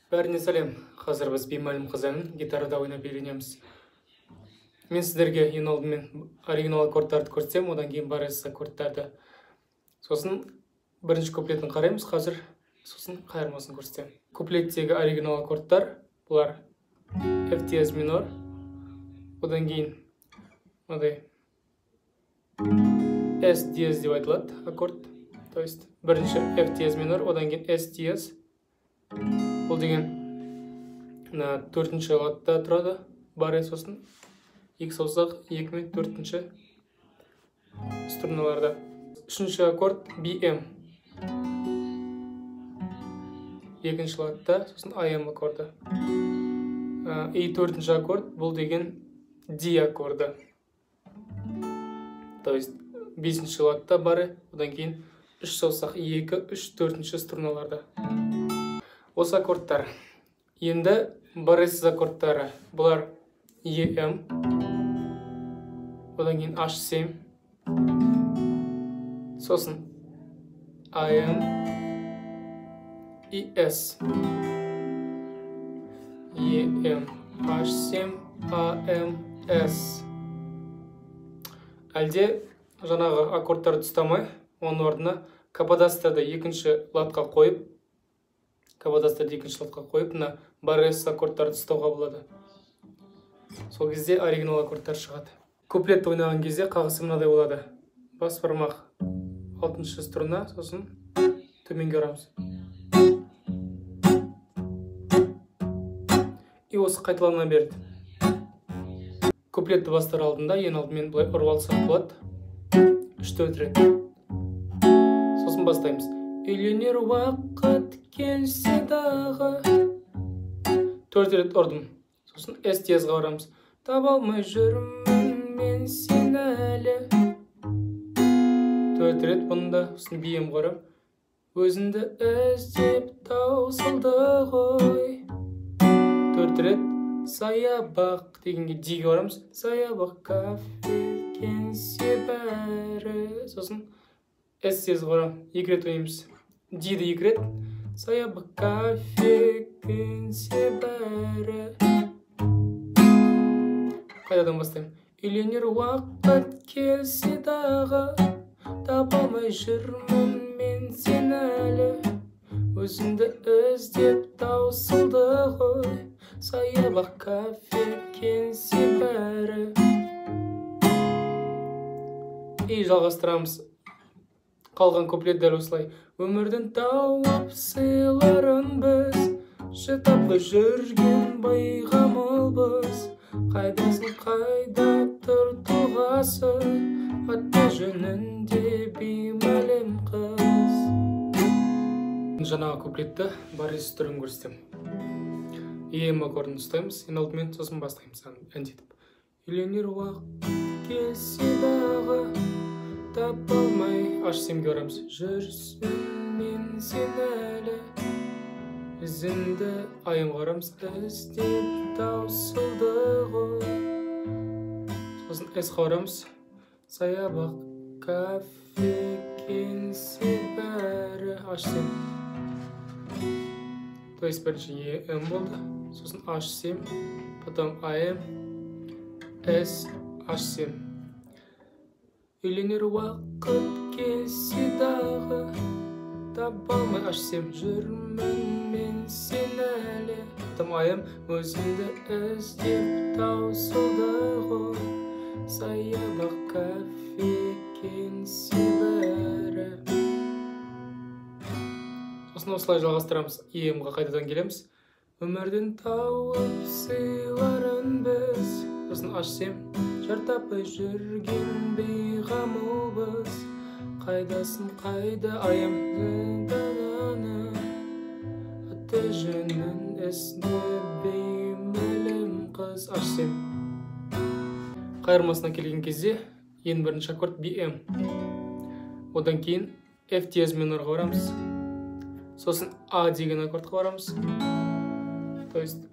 Бәріне сәлем. Қазір біз беймәлім қыз әнін гитарада ойнап үйренеміз. Мен сіздерге ең алдымен оригинал аккордтарды көрсетсем, одан кейін баресіз аккордтарды. Сосын бірінші куплетін қараймыз қазір, сосын қайырмасын көрсетемін. Куплеттегі оригинал аккордтар бұлар: F диез минор, одан кейін мынадай S диез деп айтылады аккорд. То есть бірінші F диез минор, одан кейін S диез. Бұл деген мына төртінші ладта тұрады баре, сосын екі саусақ екі мен төртінші струналарда. Үшінші аккорд BM, екінші ладта, сосын AM аккорды. И төртінші аккорд бұл деген D аккорды. То есть бесінші ладта баре, одан кейін үш саусақ екі, үш, төртінші струналарда. Осы аккордтар. Енді баресіз аккордтары. Бұлар EM, одан кейін H7, сосын AM и S. EM, H7, AM, S. Әлде жаңағы аккордтарды ұстамай, оның орнына каподастрды екінші ладқа қойып, мына баресіз аккордтарды ұстауға болады. Сол кезде оригинал аккордтар шығады. Куплетті ойнаған кезде қағысы мынадай болады. Бас бармақ алтыншы струна, сосын төменге ұрамыз. И осы қайталана береді. Куплетті бастар алдында ең алдымен былай ұрып алсақ болады. 3-4 рет. Сосын бастаймыз. Үйленер уақыт келсе дағы. 4 рет ұрдым. Сосын S диезға барамыз. Таба алмай жүрмін мен сені әлі. 4 рет бұнда, сосын BM барам. Өзіңді іздеп таусылды ғой. 4 рет саябақ дегенге D-ге барамыз. Саябақ кафе кеңсе бәрі. Сосын S диезға барам. 2 рет ойнаймыз. D-ді 2 рет. Саябақ кафе кеңсе бәрі. Қайтадан бастаймын. Үйленер уақыт келсе дағы, таба алмай жүрмін мен сені әлі. Өзіңді іздеп таусылды ғой. Саябақ кафе кеңсе бәрі. И жалғастырамыз. Қалған куплет дәл осылай. Өмірдің тауып сыйларын біз, шытапқы жүрген байғамылбыз. Қайдасың, қайда тұр тұлғасы, аты жөнінде беймәлім қыз. Жаңағы куплетті баресіз түрін көрсетемін. EM аккордын ұстаймыз, ең алдымен, сосын бастаймыз әндетіп. Үйленер уақыт келсе дағы, таба алмай H7-ге барамыз. Жүрсің мен сені әлі. Ізіңді AM-ға барамыз. Іздеп таусылды ғой. Сосын S-ға барамыз. Саябақ кафе кеңсе бәрі. H7. То есть бірінші EM болды, сосын H7, потом AM, S, H7. Үйленер уақыт келсе дағы, таба алмай H7 жүрмін мен сені әлі. Потом AM, өзіңді іздеп таусылды ғой. Саябақ кафе кеңсе бәрі. Сосын осылай жалғастырамыз. EM-ға қайтадан келеміз. Өмірдің тауып сыйларын біз. Сосын H7. Жар таппай жүрген бейғамылбыз. Қайдасың, қайда AM. Аты жөнін ізде беймәлім қыз. H7. Қайырмасына келген кезде ең бірінші аккорд BM. Одан кейін F диез минорға барамыз. Сосын А деген аккордқа барамыз. То есть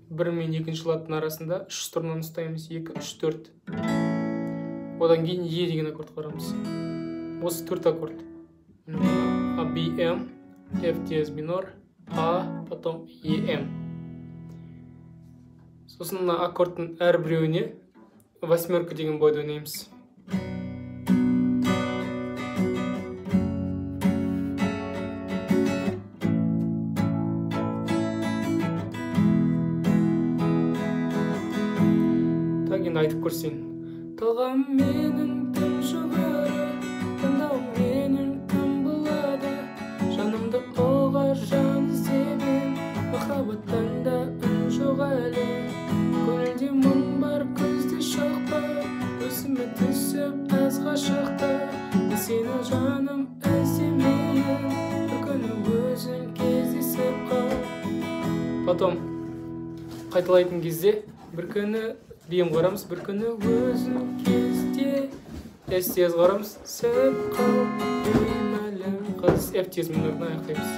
бір мен екінші ладтың арасында үш струнаны ұстаймыз. 2, 3, 4. Одан кейін Е деген аккордқа барамыз. Осы төрт аккорд. A, B, M, F диез минор, А, потом ЕМ. Сосын мына аккордтың әрбіреуіне восьмерка деген бойда ойнаймыз. Так, енді айтып көрсең. Талғам менің тым жоғары, таңдауым менің кім болады, жанымды ұғар жан іздеп ем, махаббаттан да үн жоқ әлі. Көңілде мұң бар, көзде шоқ бар, көзіме түсіп әз ғашықтар. Мен сені жаным іздемейін, бір күні өзің кездесіп қал. Потом қайталайтын кезде бір күні биім қарамыз, бір күні өзің кезде С тез қарамыз, сіп қал беймәлім қыз, F тез минорына аяқтаймыз.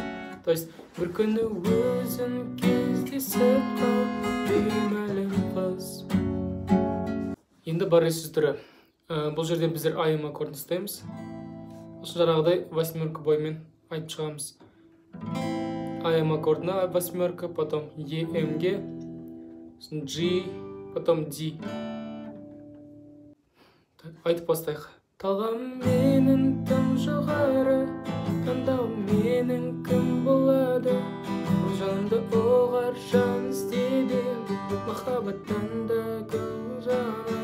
То есть бір күні өзің кездесіп қал беймәлім қыз. Енді баресіз түрі. Бұл жерде біздер АМ аккордын ұстаймыз. Осы жаңағыдай восьмерка боймен айтып шығамыз. АМ аккордына восьмерка, потом ЕМ-ге, сосын G, потом D. Так, айтып бастайық. Талғам менің тым жоғары, таңдауым менің кім болады, бұл жанымды ұғар жан іздеп ем, махаббаттан да көп жаны.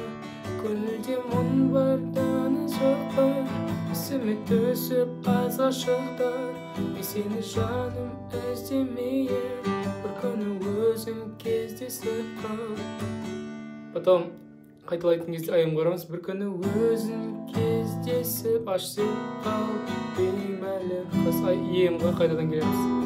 Көңілде мұң бар, даны жоқ бар, есіме түсіп аз ғашықтар. Мен сені жаным іздемейін, бір күні өзің кездесіп қал. Потом қайталайтын кезде АМ қарамыз, бір күні өзің кездесіп ашсып қал беймәлім қыз. ЕМ-ға қайтадан келеміз.